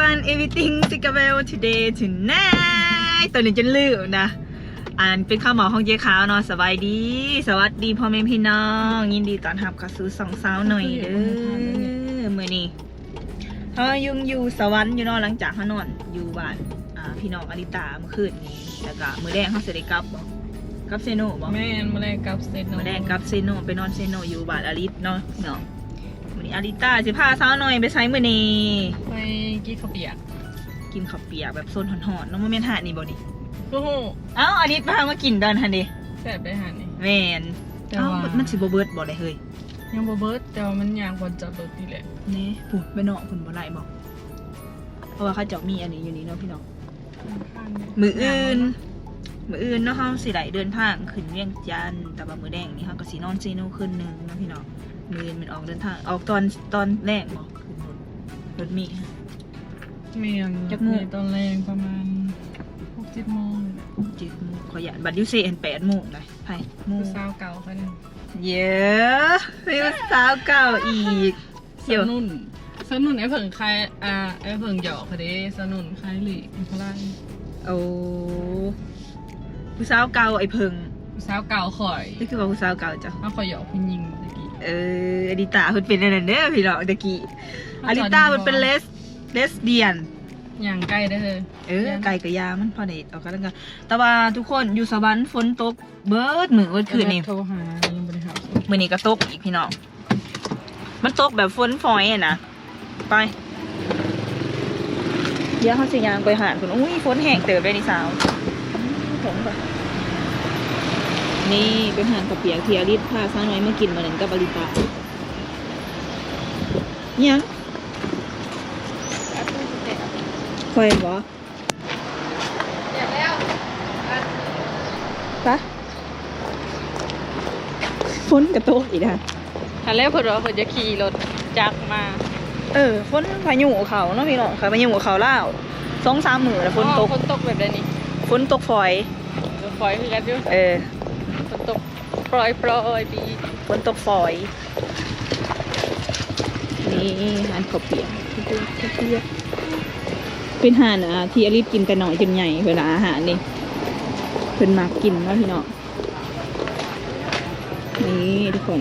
And everything ຊິກາເວລ today tonight ຕອນນີ້ຈົນລືມນະ ອັນເປັນຄຳເວົ້າຂອງເຈ້ຂາວເນາະ. ສະບາຍດີ ສະຫວັດດີພໍ່ແມ່ພີ່ນ້ອງ ຍິນດີຕ້ອນຮັບເຂົ້າສູ່ຊ່ອງສາວໜ້ອຍເດີ. ມື້ນີ້ເຮົາຍັງຢູ່ສະຫວັນຢູ່ເນາະ ຫຼັງຈາກເຮົານອນຢູ່ບ້ານ ອ່າ ພີ່ນ້ອງອາລິຕາມື້ຄືນນີ້ ແລ້ວກະມື້ແລງເຮົາຊິໄດ້ກັບບໍ່? ກັບເຊໂນບໍ່? ແມ່ນ ມື້ແລງກັບເຊໂນ ມື້ແລງກັບເຊໂນ ໄປນອນເຊໂນຢູ່ບ້ານອາລິດເນາະ ເນາະ. ມື້ນີ້ອາລິຕາຊິພາສາວໜ້ອຍໄປໃສມື້ນີ້? ໄປກິນເຂົ້າປຽກ ກິນເຂົ້າປຽກແບບໂຊນຮ້ອນໆເນາະ. ບໍ່ແມ່ນຮ້ານນີ້ບໍ່ນີ້? ບໍ່ຮູ້. ເອົ້າ ອາລິດພາມາກິນຕອນຫັ້ນເດ. ແຊບໄດຮ້ານນີ້. ແມ່ນ. ເອົ້າ ມັນຊິບໍ່ເບິດບໍ່ລະເຮີ້ຍ? ຍັງບໍ່ເບິດ ແຕ່ວ່າມັນຍ່າງບ່ອນຈອດລົດນີ້ແຫຼະ. ແນ່ ພຸ້ນ ໄປເນາະ ພຸ້ນບໍ່ໄດ້ບໍ່? ເພາະວ່າເຂົາເຈົ້າມີອັນນີ້ຢູ່ນີ້ເນາະພີ່ນ້ອງ. ມື້ອື່ນ ມື້ອື່ນເນາະ ເຮົາຊິໄດ້ເດີນທາງຂຶ້ນວຽງຈັນ ແຕ່ວ່າມື້ແລງນີ້ເຮົາກໍຊິນອນເຊໂນຄືນໜຶ່ງເນາະພີ່ນ້ອງ. ມື້ອື່ນແມ່ນອອກເດີນທາງ ອອກຕອນ ຕອນແລງບໍ່? ຂຶ້ນລົດ ລົດມີ. ແມ່ນ ຈັກໂມງ? ຕອນແລງປະມານຫົກເຈັດໂມງ. ເຈັດໂມງ ຂ້ອຍຢ້ານບັດຢູ່ເຊຫັ້ນແປດໂມງໄດ໋. ໃຜ? ໝູ່ສາວເກົ່າຂ້ອຍນັ້ນ. ເຢ້ ມີສາວເກົ່າອີກ. ສາວນຸ່ນ ສາວນຸ່ນ ໄອ້ເຜິ້ງຂາຍ ອ່າ ໄອ້ເຜິ້ງຫຍອກເຂົາເດ້. ສາວນຸ່ນຂາຍເລກໃນພະລານ. ໂອ້ ຜູ້ສາວເກົ່າໄອ້ເຜິ້ງ. ຜູ້ສາວເກົ່າຂ້ອຍ. ນີ້ຄືວ່າຜູ້ສາວເກົ່າເຈົ້າ? ເອົາ ຂ້ອຍຫຍອກຜູ້ຍິງແຕ່ກີ້. ເອີ ອາລິຕາເພິ່ນເປັນອັນນັ້ນເດີພີ່ນ້ອງ ແຕ່ກີ້. ອາລິຕາເພິ່ນເປັນເລສ ເລສບຽນ. ຍ່າງໄກເດີ. ເອີ ໄກກະຢ່າ ມັນພໍໄດ້ອອກກຳລັງກາຍ. ແຕ່ວ່າທຸກຄົນ ຢູ່ສະຫວັນຝົນຕົກ ເບິດມື້ເບິດຄືນນີ້. ໂທຫາ ຍັງບໍ່ໄດ້ຮັບ. ມື້ນີ້ກໍຕົກອີກພີ່ນ້ອງ ມັນຕົກແບບຝົນຝອຍຫັ້ນນະ. ໄປ ດຽວເຮົາຊິຍ່າງໄປຮ້ານພຸ້ນ. ອຸ້ຍ ຝົນແຮງເຕີບເດ້ນີ້ສາວ. ນີ້ເປັນຮ້ານເຂົ້າປຽກທີ່ອາລິດພາສາວນ້ອຍມາກິນມື້ນັ້ນກັບອາລິຕາ. ອີ່ຫຍັງ? ຂ້ອຍບໍ? ປະ ຝົນກະຕົກອີກນະ. ຫັ້ນແຫຼະ ເພິ່ນວ່າເພິ່ນຈະຂີ່ລົດຈັກມາ. ເອີ ຝົນພາຍຸເຂົ້າເນາະພີ່ນ້ອງ. ພາຍຸເຂົ້າລາວ ສອງສາມມື້ແລ້ວຝົນຕົກ. ຝົນຕົກແບບໃດນີ້? ຝົນຕົກຝອຍ. ເອີ ຝົນຕົກຝອຍຄືກັນຢູ່. ເອີ ຝົນຕົກປອຍໆ ບີ ຝົນຕົກຝອຍ. ນີ້ຮ້ານເຂົ້າປຽກ ເຂົ້າປຽກ ເປັນຮ້ານ ອ່າ ທີ່ອາລິດກິນແຕ່ນ້ອຍຈົນໃຫຍ່. ເວລາອາຫານນີ້ ເພິ່ນມັກກິນເນາະພີ່ນ້ອງ. ນີ້ທຸກຄົນ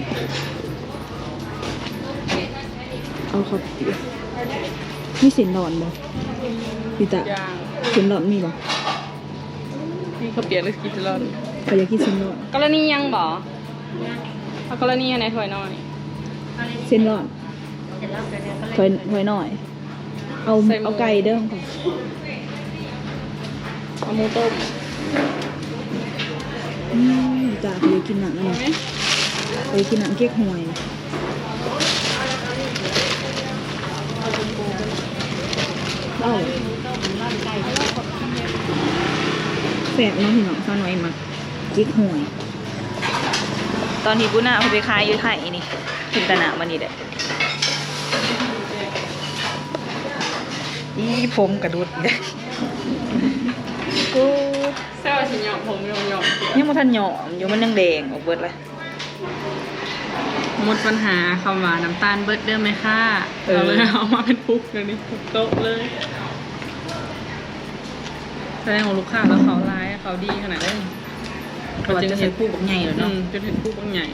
ເອົາເຂົ້າປຽກ. ມີເສັ້ນຫຼອນບໍ່? ພິຕາ ເສັ້ນຫຼອນມີບໍ່? ກິນເຂົ້າປຽກຫຼືກິນເສັ້ນຫຼອນ? ຂ້ອຍຢາກກິນເສັ້ນຫຼອນ. ກໍລະນີຍັງບໍ່? ເອົາກໍລະນີໃຫ້ແດ່ ຖ້ວຍນ້ອຍ. ເສັ້ນຫຼອນ ຖ້ວຍ ຖ້ວຍນ້ອຍ. ເອົາ ເອົາໄກ່ເດີ. ເອົາໝູຕົ້ມ. ອືມ ຈ້າ ຂ້ອຍຢາກກິນນ້ຳອັນນີ້ ຂ້ອຍຢາກກິນນ້ຳເກັກຮວຍ. ເອົ້າ ແຊບເນາະພີ່ນ້ອງ. ສາວນ້ອຍມັກເກັກຮວຍ. ຕອນທີ່ບຸນນາເພິ່ນໄປຂາຍຢູ່ໄທນີ້ ກິນແຕ່ນ້ຳອັນນີ້ແຫຼະ. ອີ່ ຜົມກະດຸດອີກແລ້ວ. ໂອ້ ແຊວຊິຫຍ້ອມຜົມ ຫຍ້ອມ ຍັງບໍ່ທັນຫຍ້ອມຢູ່ ມັນຍັງແດງອອກເບິດເລີຍ. ໝົດບັນຫາຄຳວ່ານ້ຳຕານເບິດເດີແມ່ຄ້າ. ເອີ ເອົາເລີຍ ເອົາມາເປັນປຸກດຽວນີ້ ໂຕະເລີຍ. ສະແດງວ່າລູກຄ້າລາວເຂົ້າຫຼາຍ ເຂົ້າດີຂະໜາດເລີຍ. ເຂົາຈຶ່ງເຮັດພູບັກໃຫຍ່ແລ້ວເນາະ. ອືມ ຈົນເຫັນພູບັກໃຫຍ່.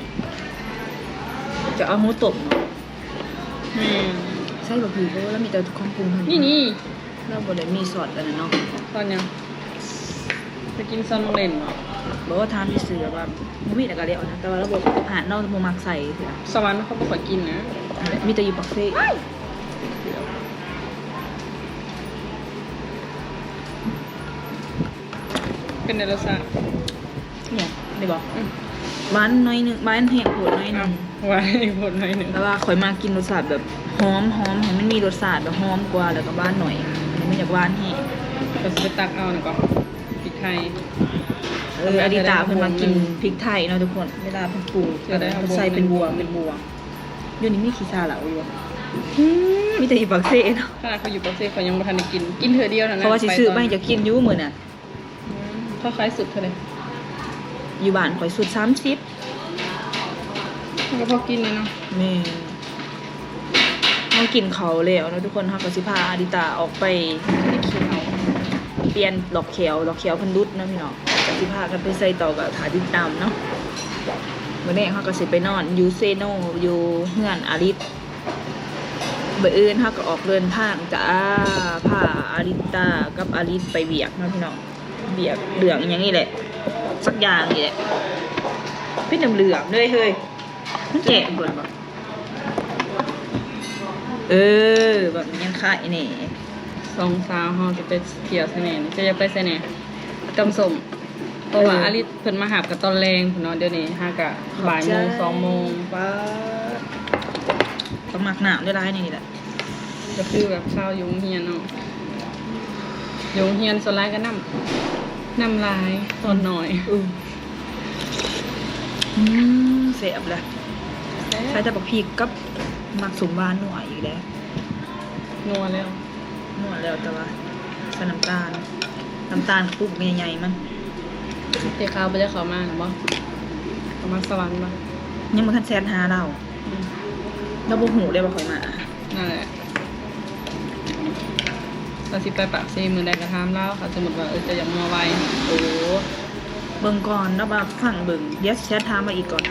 ຈະເອົາໝູຕົ້ມເນາະ. ແມ່ນ. ໃສ່ບັກຫຸ່ງ ໂອ້ ລາວມີແຕ່ຂອງປຸງເທົ່ານັ້ນ. ນີ້ ນີ້ ລາວບໍ່ໄດ້ມີຊອສອັນນັ້ນເນາະ. ຊອສຫຍັງ? ໄປກິນຊອນໂຮງເລັນເນາະ. ບໍ່ ຖາມຊື່ໆ ແບບວ່າບໍ່ມີແລ້ວກໍແລ້ວນະ ແຕ່ວ່າລາວບໍ່ ຮ້ານລາວບໍ່ມັກໃສ່. ສະຫວັນເຂົາບໍ່ຄ່ອຍກິນນະ. ນັ້ນແຫຼະ ມີແຕ່ຢູ່ປາກເຊ. ເປັນໃດລົດຊາດ? ນີ້ ນີ້ບໍ? ອືມ ຫວານໜ້ອຍໜຶ່ງ ຫວານແຮງໂພດໜ້ອຍໜຶ່ງ. ຫວານແຮງໂພດໜ້ອຍໜຶ່ງ. ແຕ່ວ່າຂ້ອຍມັກກິນລົດຊາດແບບຫອມ ຫອມ ໃຫ້ມັນມີລົດຊາດແບບຫອມກວ່າ ແລ້ວກໍຫວານໜ້ອຍ ມັນຢາກຫວານແຮງ. ກໍຊິໄປຕັກເອົານັ້ນກໍ ພິກໄທ. ເອີ ອາລິຕາເພິ່ນມັກກິນພິກໄທເນາະທຸກຄົນ ເວລາເພິ່ນປູກ ເພິ່ນໃສ່ເປັນບົວ ເປັນບົວ. ຢູ່ນີ້ມີຂີ້ຊາຫຼາຍຢູ່. ອືມ ມີແຕ່ຢູ່ປາກເຊເນາະ. ຂະໜາດຂ້ອຍຢູ່ປາກເຊ ຂ້ອຍຍັງບໍ່ທັນໄດ້ກິນ ກິນເທື່ອດຽວນັ້ນ. ເພາະວ່າຊິຊື້ມາໃຫ້ເຈົ້າກິນຢູ່ມື້ນັ້ນ. ອືມ ເຂົາຂາຍຊຸດເທົ່າໃດ? ຢູ່ບ້ານຂ້ອຍຊຸດສາມສິບ. ມັນກໍພໍກິນຢູ່ເນາະ. ແມ່ນ. ກິນເຂົ້າແລ້ວເນາະທຸກຄົນ, ເຮົາກໍຊິພາອາລິຕາອອກໄປກິນເຂົ້າ ປ່ຽນລອກແຂ້ວ, ລອກແຂ້ວເພິ່ນຫຼຸດເນາະພີ່ນ້ອງ, ກໍຊິພາກັນໄປໃສຕໍ່ກໍຖ້າຕິດຕາມເນາະ. ມື້ແລງເຮົາກໍຊິໄປນອນຢູ່ເຊໂນ ຢູ່ເຮືອນອາລິດ. ມື້ອື່ນເຮົາກໍອອກເດີນທາງຈ້າ, ພາອາລິດຕາກັບອາລິດໄປວຽກເນາະພີ່ນ້ອງ, ວຽກເລື່ອງອີ່ຫຍັງນີ້ແຫຼະ ສັກຢ່າງນີ້ແຫຼະ. ເປັນນ້ຳເຫຼືອມເລີຍເຮີ້ຍ, ມັນແຈ້ງເພິ່ນບໍ່? ເອີ ແບບນີ້ຍັງຄາຍແດ່. ສອງສາວເຮົາຈະໄປທ່ຽວໃສແດ່? ເຈົ້າຢາກໄປໃສແດ່? ກຳສົ້ມ. ເພາະວ່າ ເອີ ອາລິດເພິ່ນມາຮັບກໍຕອນແລງພຸ້ນເນາະ, ດຽວນີ້ຫາກະ ຂອບໃຈ ບ່າຍໂມງ ສອງໂມງ. ປາດ ຕ້ອງມັກນ້ຳຫຼາຍໆ ໃນນີ້ແຫຼະ. ກໍຄືແບບຊາວຢູ່ໂຮງຮຽນເນາະ, ຢູ່ໂຮງຮຽນສ່ວນຫຼາຍກໍນ້ຳ ນ້ຳຫຼາຍຕອນໜ້ອຍ. ອື ອືມ ແຊບລະ. ແຊບ. ໃສ່ແຕ່ບັກພິກກັບໝາກສົມຫວານນົວອີກແລ້ວ. ນົວແລ້ວ. ນົວແລ້ວ ແຕ່ວ່າໃສ່ນ້ຳຕານ, ນ້ຳຕານປຸກໃຫຍ່ໆ ມັນ. ເຈ້ຂາວບໍ່ໄດ້ເຂົ້າມານຳບໍ່? ເຂົ້າມາສະຫວັນບໍ່? ຍັງບໍ່ທັນແຊັດຫາລາວ. ອືມ ລາວບໍ່ຮູ້ເດ້ວ່າຂ້ອຍມາ. ນັ້ນແຫຼະ ລາວຊິໄປປາກເຊມື້ໃດກໍຖາມລາວ, ຄັນສົມມຸດວ່າ ເອີ ເຈົ້າຢາກເມືອໄວ. ໂອ້ ເບິ່ງກ່ອນ ລາວວ່າຟັງເບິ່ງ, ດຽວຊິແຊັດຖາມລາວອີກກ່ອນ.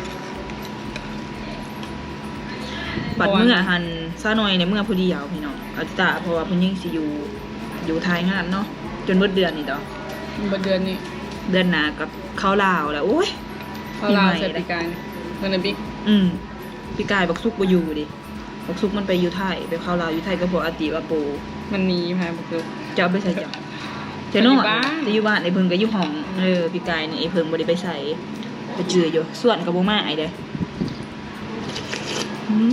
ບັດເມືອຫັ້ນ ສາວນ້ອຍນີ້ເມືອຜູ້ດຽວພີ່ນ້ອງ ອາລິຕາ, ເພາະວ່າເພິ່ນຍັງຊິຢູ່ ຢູ່ຖ່າຍງານເນາະ ຈົນເບິດເດືອນນີ້ດອກ. ເບິດເດືອນນີ້. ເດືອນໜ້າກໍເຂົ້າລາວແລ້ວ. ໂອ້ຍ ເຂົ້າລາວໃສ່ປີກາຍ ມື້ນັ້ນປີ ອືມ ປີກາຍບັກສຸກບໍ່ຢູ່ເດ້. ບັກສຸກມັນໄປຢູ່ໄທ, ໄປເຂົ້າລາວຢູ່ໄທກັບພວກອາຕິວາໂປ. ມັນໜີໃຜບັກສຸກ? ເຈົ້າໄປໃສເຈົ້າ? ເຈົ້ານອນ ຢູ່ບ້ານ ເຈົ້າຢູ່ບ້ານ, ໄອ້ເພິ່ງກໍຢູ່ຫ້ອງ. ເອີ ປີກາຍນີ້ໄອ້ເພິ່ງບໍ່ໄດ້ໄປໃສ, ໄປຈື່ຢູ່ ຊວນກໍບໍ່ມາ. ອ້າຍເດ້ ອືມ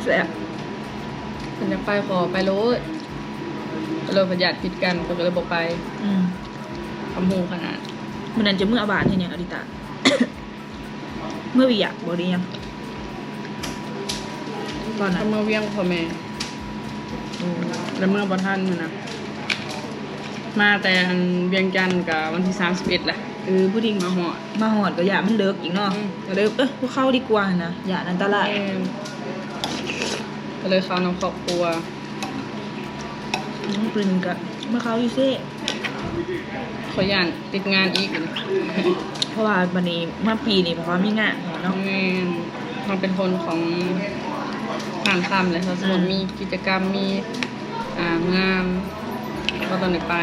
ແຊບ. ເພິ່ນຢາກໄປ ຂໍໄປໂລດ, ກໍເລີຍບັນຍາດຜິດກັນ ເພິ່ນກໍເລີຍບໍ່ໄປ. ອືມ ຄຳຮູ້ຂະໜາດ. ມື້ນັ້ນຈະເມືອບ້ານເຮັດຫຍັງ ອາລິຕາ? ເມືອວຽກບໍ່ ຫຼືຫຍັງ? ຕອນນັ້ນ ເມືອວຽງພໍ່ແມ່. ໂອ້ ແລ້ວເມືອບໍ່ທັນຫັ້ນນະ, ມາແຕ່ອັນວຽງຈັນກະວັນທີສາມສິບເອັດລະ. ເອີ ຜູ້ທີ່ມາຮອດ ມາຮອດກໍຢ້ານມັນເລິກອີກເນາະ. ອືມ ກໍເລີຍ ເອີ ບໍ່ເຂົ້າດີກວ່າຫັ້ນນະ, ຢ້ານອັນຕະລາຍ. ແມ່ນ ກໍເລີຍເຂົ້ານຳຄອບຄົວ. ອືມ ປີນີ້ກໍມາເຂົ້າຢູ່ເຊ. ຂ້ອຍຢ້ານຕິດງານອີກ, ເພາະວ່າບັດນີ້ມາປີນີ້ ເພາະວ່າມີງານເນາະ. ແມ່ນ ມັນເປັນຄົນຂອງງານຄ່ຳແຫຼະ, ຖ້າສົມມຸດ ອືມ ມີກິດຈະກຳ ມີ ອ່າ ງານ ກໍຕ້ອງໄດ້ໄປ.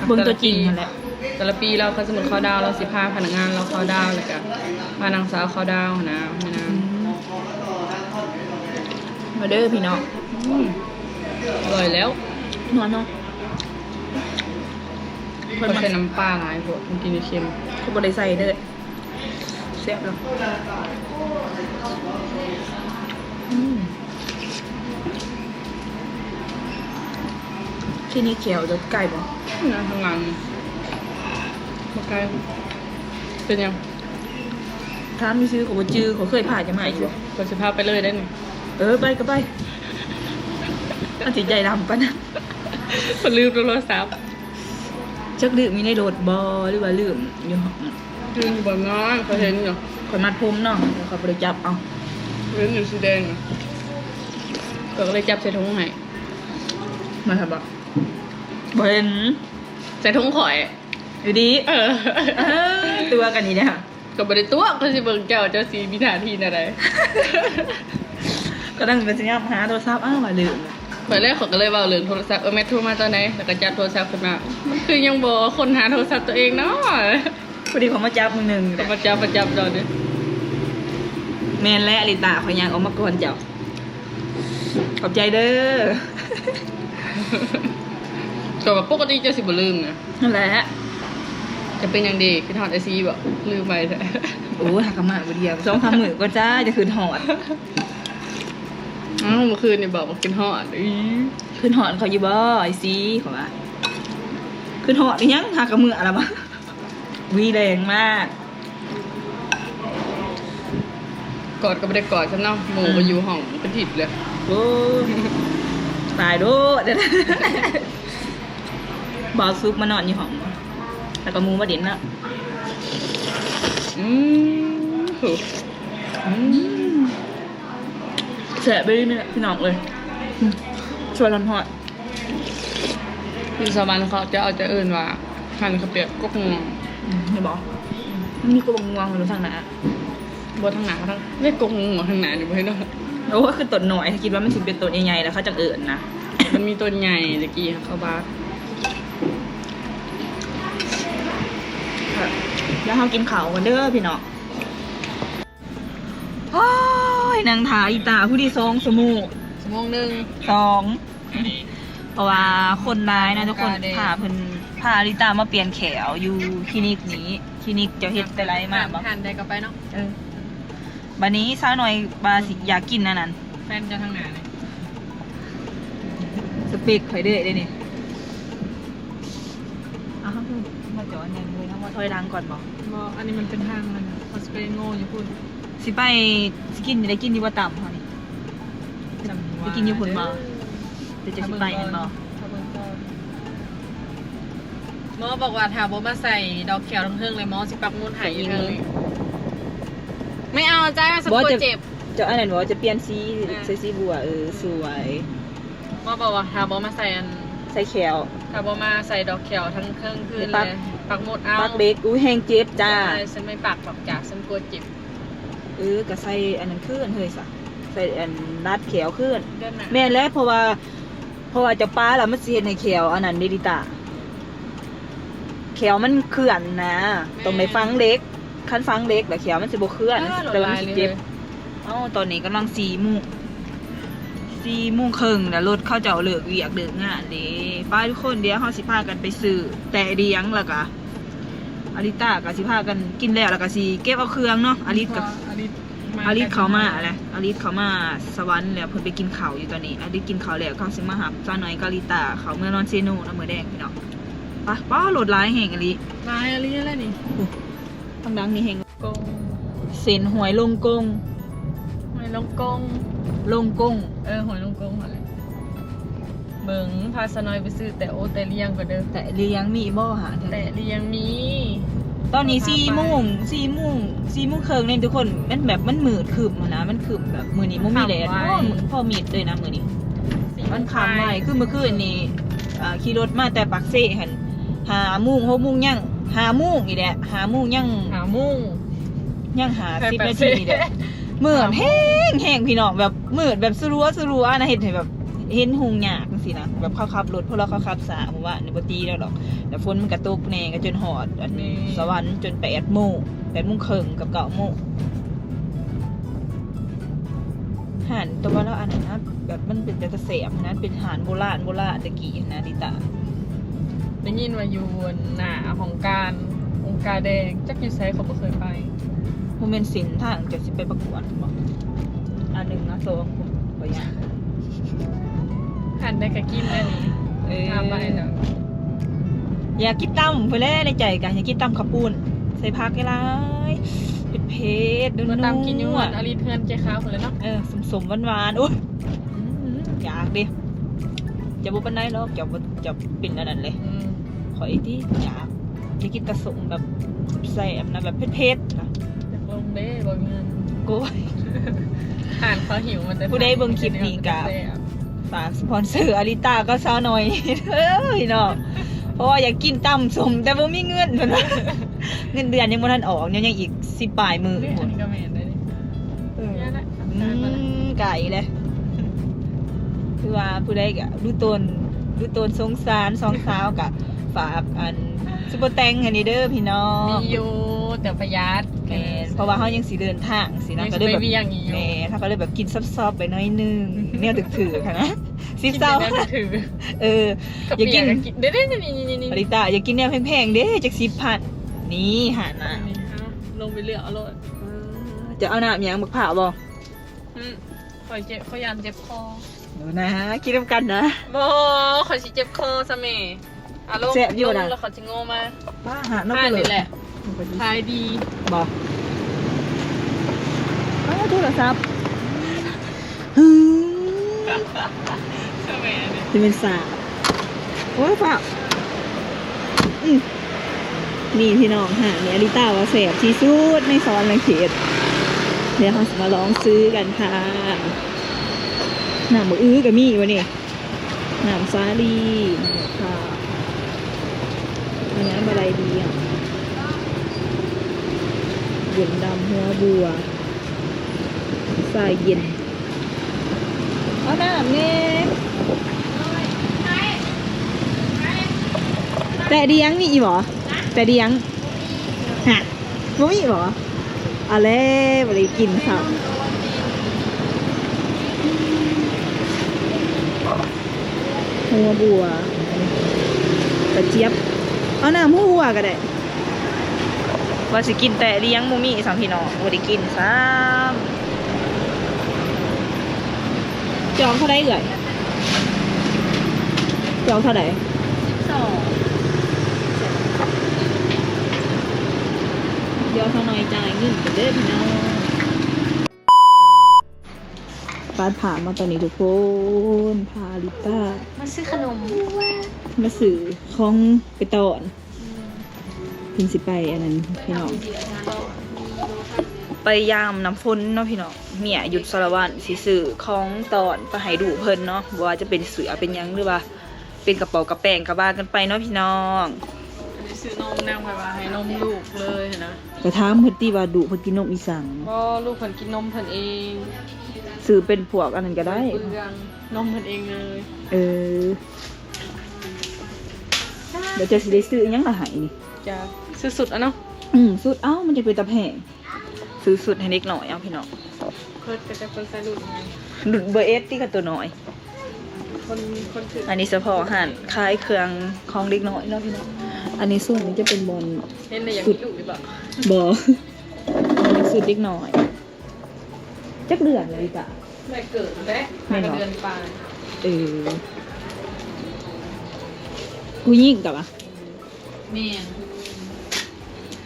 ເບິ່ງຕົວຈິງຫັ້ນແຫຼະ. ແຕ່ລະປີລາວ ຄັນສົມມຸດເຂົ້າດາວ ລາວຊິພາພະນັກງານລາວເຂົ້າດາວ ແລ້ວກະພານ້ອງສາວເຂົ້າດາວຫັ້ນນະ. ອືມ ມາເດີພີ່ນ້ອງ. ອືມ ອະລ່ອຍແລ້ວ ນົວເນາະ. ເພິ່ນໃສ່ນ້ຳປາຫຼາຍໂພດ, ມັນກິນເຄັມ. ເຂົາບໍ່ໄດ້ໃສ່ເດີ. ແຊບເນາະ. ອືມ ຄລີນິກແຂ້ວຈະໄກບໍ່? ນະ ທາງຫຼັງນີ້ ບໍ່ໄກ. ເປັນຫຍັງ? ຖາມຊື່ໆ ເຂົາບໍ່ຈື່, ເຂົາເຄີຍພາຈະມາຢູ່. ຂ້ອຍຊິພາໄປເລີຍໄດ໋ນີ້. ເອີ ໄປກໍໄປ. ມັນຊິໃຈດຳປານນັ້ນ. ເພິ່ນລືມໂທລະສັບ. ຈັກລືມຢູ່ໃນລົດບໍ່ ຫຼືວ່າລືມຢູ່ຫ້ອງ? ລືມຢູ່ບ່ອນນອນ, ຂ້ອຍເຫັນຢູ່. ຂ້ອຍມັດຜົມເນາະ, ຂ້ອຍບໍ່ໄດ້ຈັບເອົາ. ເຫັນຢູ່ສີແດງນະ, ຂ້ອຍກໍເລີຍຈັບໃສ່ຖົງໃຫ້. ມາຊະບໍ່? ບໍ່ເຫັນ. ໃສ່ຖົງຂ້ອຍ. ຢູ່ດີ. ເອີ ເອີ ຕົວະກັນອີກແລ້ວ. ກໍບໍ່ໄດ້ຕົວະ, ຂ້ອຍຊິເບິ່ງເຈົ້າ, ເຈົ້າຊິມີທ່າທີແນວໃດ? ກໍນັ່ງ ກໍຊິຫາໂທລະສັບ, ອ້າວ ວ່າລືມ. ບັດແລ້ວຂ້ອຍກໍເລີຍເວົ້າເລື່ອງໂທລະສັບ, ເອີ ແມັດໂທມາຕອນໃດ? ແລ້ວກໍຈັບໂທລະສັບຂຶ້ນມາ, ມັນຄືຍັງບໍ່ຄົ້ນຫາໂທລະສັບຕົວເອງເນາະ. ພໍດີຂ້ອຍມາຈັບມື້ໜຶ່ງ, ຂ້ອຍມາຈັບ, ມາຈັບເຈົ້າເດ້. ແມ່ນແຫຼະ ອາລິຕາ, ຂ້ອຍຍ່າງອອກມາກ່ອນເຈົ້າ. ຂອບໃຈເດີ. ກໍວ່າປົກກະຕິເຈົ້າຊິບໍ່ລືມນະ. ນັ້ນແຫຼະ. ຈະເປັນຫຍັງເດ? ຄິດຮອດອ້າຍຊີບໍ? ລືມໄວແທ້. ໂອ້ຍ ຫາກະມາມື້ດຽວ ສອງສາມມື້ກ່ອນຈ້າ ຈະຄິດຮອດ. ອ້າວ ມື້ຄືນນີ້ບອກວ່າຄິດຮອດ. ອີ ຄິດຮອດຂ້ອຍຢູ່ບໍ ອ້າຍຊີ? ຂ້ອຍວ່າ ຄິດຮອດອີ່ຫຍັງ ຫາກະເມືອລະວະ. ວີ ແລງມາກ. ກອດກໍບໍ່ໄດ້ກອດຊ້ຳເນາະ, ໝູ່ ອືມ ກໍຢູ່ຫ້ອງເປັນທິດເລີຍ. ໂອ້ ຕາຍໂດດ. ບ່າວສຸກມານອນຢູ່ຫ້ອງ ແລ້ວກໍໝູ່ມາຫຼິ້ນເນາະ. ອືມ ອືມ ແຊບເລີຍນີ້ແຫຼະພີ່ນ້ອງເອີຍ ອືມ ສວຍຮ້ອນໆ ຢູ່ສະຫວັນເຂົາເຈົ້າຈະເອີ້ນວ່າ ຫັ້ນເຂົາປຽກກົກງວງ ອືມ ນີ້ບໍ່ ອືມ ມັນມີກົກງວງຢູ່ທາງໜ້າ ບໍ່ ທາງໜ້າ ທາງ ເລກກົກງວງທາງໜ້ານີ້ບໍ່ເຫັນເນາະ ໂອ້ ຄືຕົ້ນນ້ອຍ ຄິດວ່າມັນຊິເປັນຕົ້ນໃຫຍ່ໆ ແລ້ວເຂົາຈັ່ງເອີ້ນນະ ມັນມີຕົ້ນໃຫຍ່ຕະກີ້ເຂົາວ່າ ດຽວເຮົາກິນເຂົ້າກ່ອນເດີພີ່ນ້ອງ. ໂອ້ຍ ນັ່ງຖ້າອີຕາຜູ້ທີ່ສອງຊົ່ວໂມງ ຊົ່ວໂມງໜຶ່ງ ສອງ ເພາະວ່າຄົນຫຼາຍນະທຸກຄົນ ພາເພິ່ນ ພາອີຕາມາປ່ຽນແຂ້ວຢູ່ຄລີນິກນີ້ ຄລີນິກເຈົ້າເຮັດແຕ່ໄລມາບໍ່ ຮ້ານໃດກໍໄປເນາະ ເອີ ບັດນີ້ສາວນ້ອຍວ່າຊິຢາກກິນອັນນັ້ນ ແຟນເຈົ້າທາງໜ້ານີ້ ສະເປັກຂ້ອຍເດ້ ເດ້ນີ້. ອ້າວ ມາຈອດແນວນີ້ເລີຍ ເຮົາມາຖອຍຫຼັງກ່ອນບໍ່? ບໍ່ ອັນນີ້ມັນເປັນທາງມັນ ເຮົາຊິໄປໂງ່ຢູ່ພຸ້ນ ຊິໄປ ຊິກິນ ໄດ້ກິນຢູ່ບໍ່ຕຳເຮົານີ້? ໄປກິນຢູ່ພຸ້ນບໍ່? ເດີ ເຈົ້າຊິໄປຫັ້ນບໍ່? ຖ້າເບິ່ງກ່ອນ ໝໍບອກວ່າຖ້າບໍ່ມາໃສ່ດອກແຂ້ວທາງເທິງເລີຍ ໝໍຊິປັກໝຸດໃຫ້ຢູ່ເທິງນີ້ ໄມ່ເອົາຈ້າ ສັນກົວເຈັບ. ເຈົ້າອັນນັ້ນບໍ່? ຈະປ່ຽນສີ ອ່າ ໃສ່ສີບົວ ເອີ ສວຍ. ໝໍບອກວ່າຖ້າບໍ່ມາໃສ່ອັນ ໃສ່ແຂ້ວ ຖ້າບໍ່ມາໃສ່ດອກແຂ້ວທັງເທິງຄືນ ແລະ ປັກໝຸດເອົາ ປັກເຫຼັກ ອຸ້ຍ ແຮງເຈັບຈ້າ. ບໍ່ ຊັ້ນໄມ່ປັກດອກຈ້າ ຊັ້ນກົວເຈັບ. ເອີ ກະໃສ່ອັນນັ້ນຄືນເຮີ້ຍຊະ ໃສ່ອັນລັດແຂ້ວຄືນ. ແມ່ນແຫຼະ ເພາະວ່າ ເພາະວ່າເຈົ້າປະແລ້ວມັນຊິເຮັດໃຫ້ແຂ້ວອັນນັ້ນເດລິຕາ ແຂ້ວມັນເຄື່ອນນະ ແມ່ນ ຕ້ອງໄດ້ຝັງເຫຼັກ ຄັນຝັງເຫຼັກແລ້ວແຂ້ວມັນຊິບໍ່ເຄື່ອນ ເອີ ແລ້ວມັນຊິເຈັບ. ເອົ້າ ຕອນນີ້ກຳລັງສີ່ໂມງ ສີ່ໂມງເຄິ່ງແລ້ວ ລົດເຂົາເຈົ້າເລີກວຽກເລີກງານເດ້. ໄປທຸກຄົນ ດຽວເຮົາຊິພາກັນໄປຊື້ແຕະລຽງ ແລ້ວກະອາລິຕາກະຊິພາກັນກິນແລ້ວ ແລ້ວກະຊິເກັບເອົາເຄື່ອງເນາະ. ອາລິຕກະ ອາລິດເຂົ້າມາແຫຼະ ອາລິດເຂົ້າມາສະຫວັນແລ້ວ ເພິ່ນໄປກິນເຂົ້າຢູ່ຕອນນີ້. ອາລິດກິນເຂົ້າແລ້ວ ເຂົາຊິມາຮັບສາວນ້ອຍກັບອາລິຕາເຂົ້າເມືອນອນເຊໂນນຳມື້ແລງພີ່ນ້ອງ. ປະ ປະ ລົດຫຼາຍແຮງອີ່ຫຼີ ຫຼາຍອີ່ຫຼີແຫຼະນີ້. ໂອ້ ທາງຫຼັງນີ້ແຮງ ກົງ ເສັ້ນຫ້ວຍລົງກົງ ຫ້ວຍລົງກົງ ລົງກົງ ເອີ ຫ້ວຍລົງກົງຫັ້ນແຫຼະ. ເບິ່ງ ພາສາວນ້ອຍໄປຊື້ແຕະ ໂອ ແຕະລຽງກ່ອນເດີ. ແຕະລຽງມີບໍ່ຫາ? ແຕະລຽງມີ. ຕອນນີ້ສີ່ໂມງ ສີ່ໂມງ ສີ່ໂມງເຄິ່ງນີ້ທຸກຄົນ ມັນແບບ ມັນມືດຄຶ້ມຫັ້ນນະ ມັນຄຶ້ມແບບ ມື້ນີ້ບໍ່ມີແດດ ໂອ້ ພໍມິດເລີຍນະມື້ນີ້ ມັນຄ່ຳໄວ. ຄືມື້ຄືນນີ້ ຂີ່ລົດມາແຕ່ປາກເຊຫັ້ນ ຫ້າໂມງ ຫົກໂມງ ຍັງ ຫ້າໂມງນີ້ແຫຼະ ຫ້າໂມງຍັງ ຫ້າໂມງ ຍັງຫ້າສິບນາທີນີ້ແຫຼະ. ມືດແຮງໆ ພີ່ນ້ອງ ແບບມືດແບບສະລັວໆນະ ເຮັດໃຫ້ແບບເຫັນຮຸ່ງຍາກຈັ່ງຊີ້ນະ. ແບບເຂົາຂັບລົດ ເພາະວ່າເຂົາຂັບຊ້າ ເມື່ອວານນີ້ບໍ່ຕີແລ້ວດອກ ແລ້ວຝົນມັນກະຕົກແດ່ ກະຈົນຮອດອັນ ແມ່ນ ສະຫວັນຈົນແປດໂມງ ແປດໂມງເຄິ່ງກັບເກົ້າໂມງ. ຮ້ານ ແຕ່ວ່າລາວອັນນັ້ນນະ ແບບມັນເປັນຕາແຊບຫັ້ນນະ ເປັນຮ້ານໂບລານໂບລານແຕ່ກີ້ຫັ້ນນະ ລິຕາ. ໄດ້ຍິນວ່າຢູ່ໜ້າຫ້ອງການ ອົງກາແດງ ຈັກຢູ່ໃສ ຂ້ອຍບໍ່ເຄີຍໄປ. ບໍ່ແມ່ນເສັ້ນທາງຈະຊິໄປປະກວດບໍ? ອັນໜຶ່ງນະ ສອງ ບໍ່ຢາກ ອັນໃດກະກິນອັນນີ້. ເອີ ຖາມວ່າໃຫ້ເນາະ ຢາກກິນຕຳພຸ້ນແຫຼະ ໃນໃຈກະຢາກກິນຕຳເຂົ້າປຸ້ນ ໃສ່ຜັກຫຼາຍໆ ເຜັດໆ ນົວໆ. ຕຳກິນຢູ່ເຮືອນອາລິດ ເຮືອນເຈ້ຂາວພຸ້ນແຫຼະເນາະ. ເອີ ສົ້ມໆ ຫວານໆ. ໂອ້ຍ ອືມ ຢາກເດ້. ເຈົ້າບໍ່ປານໃດດອກ ເຈົ້າບໍ່ ເຈົ້າເປັນອັນນັ້ນເລີຍ. ອືມ ຂ້ອຍຕິຢາກ ຢາກກິນຕາສົ້ມແບບແຊບນະ ແບບເຜັດໆນະ. ຢາກລົງເດ້ ບໍ່ມີເງິນ. ໂອ້ຍ ອ່ານເຂົາຫິວມາແຕ່ ຜູ້ໃດເບິ່ງຄລິບນີ້ກະ ຝາກສະປອນເຊີອາລິຕາກັບສາວນ້ອຍເດີພີ່ນ້ອງ ເພາະວ່າຢາກກິນຕຳສົ້ມ ແຕ່ບໍ່ມີເງິນເພິ່ນວ່າ ເງິນເດືອນຍັງບໍ່ທັນອອກ ຍັງ ຍັງອີກສິບປາຍມື້ພຸ້ນ. ເອີ ອືມ ໄກແຫຼະ. ຄືວ່າຜູ້ໃດກະຮູ້ຕົນ ຮູ້ຕົນສົງສານສອງສາວກະຝາກອັນ ຊຸບເປີແຕັງໃຫ້ແດ່ເດີພີ່ນ້ອງ. ມີຢູ່ ແຕ່ປະຢັດ. ແມ່ນ ເພາະວ່າເຮົາຍັງຊິເດີນທາງຊີ້ນະ ກະເລີຍແບບ ແມ່ນ ເຮົາກະເລີຍແບບກິນຊອບໆໄປໜ້ອຍໜຶ່ງ ແນວຖືກໆຫັ້ນນະ ສິບ ເຊົາ. ເອີ ຢາກກິນ ອາລິຕາ ຢາກກິນແນວແພງໆເດ້ ຈັກສິບພັນ. ນີ້ຫານະ ລົງໄປເລືອກເອົາໂລດ. ເຈົ້າເອົານ້ຳຫຍັງ ບັກພ້າວບໍ່? ອືມ ຂ້ອຍເຈັບ ຂ້ອຍຢ້ານເຈັບຄໍ. ເອີນະ ກິນນຳກັນນະ. ບໍ່ ຂ້ອຍຊິເຈັບຄໍຊະແມ່. ອາລົງ ແຊບຢູ່ນະ ລົງແລ້ວເຂົາຊິໂງ່ມາ. ປ້າຫານເນາະ ຮ້ານນີ້ແຫຼະ ຂາຍດີ. ບໍ່ ອ້າວ ໂທລະສັບ ຫື ຊະແມ່ນີ້ ຊິແມ່ນສາ ໂອ້ຍ ຟ້າວ ອືມ ນີ້ພີ່ນ້ອງ ຮ້ານນີ້ອາລິຕາວ່າແຊບທີ່ສຸດໃນສະຫວັນນະເຂດ. ດຽວເຮົາຊິມາລອງຊື້ກັນຄ່ະ. ນ້ຳບັກອືກໍມີບໍ່ນີ້? ນ້ຳສາລີ ນ້ຳໝາກພ້າວ ມີນ້ຳອະໄລດີອ່ະ? ເຢັນດຳ ຫົວບົວ ຊາເຢັນ. ເອົານ້ຳແດ່. ແຕະດຽງມີອີກບໍ່? ແຕະດຽງ ຮະ ບໍ່ມີບໍ່? ເອົາແລ້ວ ບໍ່ໄດ້ກິນຊ້ຳ. ຫົວບົວ ກະຈຽບ. ເອົານ້ຳຫົວບົວກໍໄດ້. ວ່າຊິກິນແຕະດຽງ ບໍ່ມີຊ້ຳພີ່ນ້ອງ ບໍ່ໄດ້ກິນຊ້ຳ. ຈອງເທົ່າໃດເອື້ອຍ? ຈອງເທົ່າໃດ? ສິບສອງ. ດຽວສາວນ້ອຍຈ່າຍເງິນກ່ອນເດີພີ່ນ້ອງ. ຕັດພາບມາຕອນນີ້ທຸກຄົນ ພາລິຕາ ມາຊື້ຂະໜົມ ມາຊື້ຂອງໄປຕ້ອນ ອືມ ເພິ່ນຊິໄປອັນນັ້ນພີ່ນ້ອງ ໄປຢາມນ້ຳຝົນເນາະພີ່ນ້ອງ. ເມຍຢູ່ສາລະວັນ ຊິຊື້ຂອງຕ້ອນໄປໃຫ້ລູກເພິ່ນເນາະ ບໍ່ວ່າຈະເປັນເສື້ອເປັນຫຍັງ ຫຼືວ່າ ເປັນກະເປົາກະແປງກະວ່າກັນໄປເນາະພີ່ນ້ອງ. ອັນນີ້ຊື້ນົມນຳ ຂ້ອຍວ່າໃຫ້ນົມລູກເລີຍຫັ້ນນະ. ກະຖາມເພິ່ນຕິວ່າລູກເພິ່ນກິນນົມອີ່ສັງ? ບໍ່ ລູກເພິ່ນກິນນົມເພິ່ນເອງ. ຊື້ເປັນພວກອັນນັ້ນກະໄດ້ ເປືອງ ນົມເພິ່ນເອງເລີຍ. ເອີ ແລ້ວເຈົ້າຊິໄດ້ຊື້ອີ່ຫຍັງລະໃຫ້ນີ້? ຈະຊື້ຊຸດອະເນາະ. ອືມ ຊຸດ ເອົ້າ ມັນຈະເປັນຕາແພງ. ຊື້ຊຸດໃຫ້ເດັກນ້ອຍເອົາພີ່ນ້ອງ. ເພິ່ນກະຈະເພິ່ນໃສ່ລຸ້ນຫຍັງ? ລຸ້ນເບີເອັດຕິ ຄັນໂຕນ້ອຍ. ຄົນ ຄົນຖືກ ອັນນີ້ສະເພາະຮ້ານຂາຍເຄື່ອງຂອງເດັກນ້ອຍເນາະພີ່ນ້ອງ. ອັນນີ້ໂຊນນີ້ຈະເປັນບ່ອນ ເຫັນແລ້ວຢາກມີລູກຢູ່ບໍ່? ບໍ່ ຊຸດເດັກນ້ອຍ. ຈັກເດືອນລະລິຕາ? ໄດ້ເກີດແລ້ວ ແມ່ນບໍ່? ຫ້າເດືອນປາຍ. ເອີ ຜູ້ຍິງກະວ່າ ແມ່ນ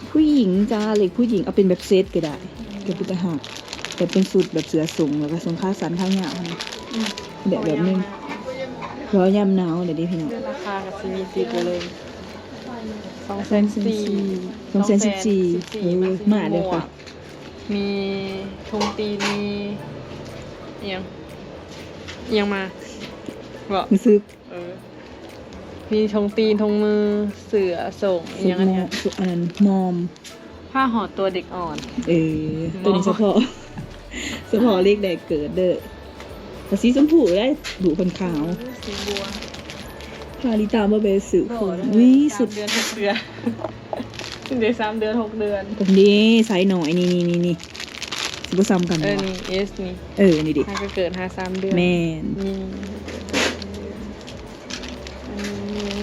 ຜູ້ຍິງຈ້າ ເລັກຜູ້ຍິງ ເອົາເປັນແບບເຊັດກໍໄດ້ ອືມ ກໍເປັນຕາຮັກ ແບບເປັນຊຸດແບບເສື້ອໂສ້ງ ແລ້ວກໍໂສ້ງຂາສັ້ນຂາຍາວຫັ້ນນະ. ອືມ ແບບ ແບບນີ້ ເພາະຍາມໜາວແລ້ວເດ້ພີ່ນ້ອງ. ລາຄາກໍຊິມີຕິດໄວ້ເລີຍ ສອງແສນສີ່ ສອງແສນສິບສີ່ ເອີ ມາເດີຄ່ະ. ມີຖົງຕີນ ມີອີ່ຫຍັງ ອີ່ຫຍັງມາ ເບາະ ຮູ້ສຶກ ເອີ ມີຖົງຕີນ ຖົງມື ເສື້ອ ໂສ້ງ ອີ່ຫຍັງອັນນີ້ ອັນນັ້ນ ມອມ ຜ້າຫໍ່ຕົວເດັກອ່ອນ. ເອີ ໂຕນີ້ສະເພາະ ສະເພາະເດັກແລກເກີດເດີ. ກະສີຊົມພູໄດ໋ ດູເພິ່ນຂາວ. ເອີ ສີບົວ ພາລິຕາບໍ່ໄປຊື້ຄືນ. ອຸ້ຍ ສຸດ ສາມເດືອນຫົກເດືອນ ຊິໄດ້ສາມເດືອນຫົກເດືອນ. ເບິ່ງເດ້ ໄຊນ້ອຍ ນີ້ໆໆ ຊິບໍ່ຊ້ຳກັນ. ເອີ ບໍ່ ນີ້ ເອສ ນີ້ ເອີ ນີ້ເດ້ ຫາກໍເກີດຫາສາມເດືອນ. ແມ່ນ ນີ້ ອັນນີ້ມີຫຍັງ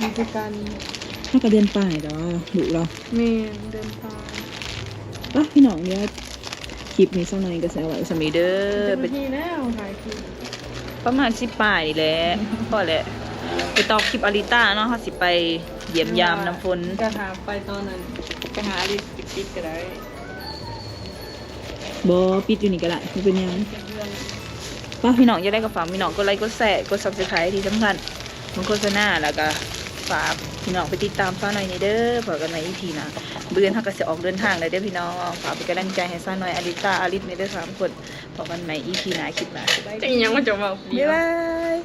ມີຄືກັນ ຫາກໍເດືອນປາຍດອກ ດຸເນາະ. ແມ່ນ ເດືອນປາຍ. ປະ ພີ່ນ້ອງ ດຽວຄລິບນີ້ສາວນ້ອຍກໍຊິເອົາໄວ້ສ່ຳນີ້ເດີ. ເປັນເຈົ້າໜ້າທີ່ແລ້ວ ຖ່າຍຄລິບ ປະມານສິບປາຍນີ້ແຫຼະ ພໍແຫຼະ. ໄປຕໍ່ຄລິບອາລິຕາເນາະ ເຮົາຊິໄປຢ້ຽມຢາມນ້ຳຝົນ. ຈະຫາໄປຕອນນັ້ນ ໄປຫາອາລິດປິດໆກໍໄດ້. ບໍ່ ປິດຢູ່ນີ້ກໍໄດ້ ບໍ່ເປັນຫຍັງ. ປະ ພີ່ນ້ອງ ຈັ່ງໃດກໍຝາກພີ່ນ້ອງກົດໄລ ກົດແຊ ກົດຊັບສະໄຄຣບ໌ ທີ່ສຳຄັນ ເບິ່ງໂຄສະນາ ແລ້ວກໍຝາກພີ່ນ້ອງໄປຕິດຕາມສາວນ້ອຍແດ່ເດີ. ພໍ້ກັນໃໝ່ອີພີໜ້າ. ມື້ອື່ນເຮົາກໍຊິອອກເດີນທາງແລ້ວເດີພີ່ນ້ອງ. ຝາກເປັນກຳລັງໃຈໃຫ້ສາວນ້ອຍ ອາລິຕາ ອາລິດແດ່ເດີ ສາມຄົນ. ພໍ້ກັນໃໝ່ອີພີໜ້າ ຄລິບໜ້າ. ຈັກອີ່ຫຍັງມັນຈະເວົ້າ. ບາຍບາຍ.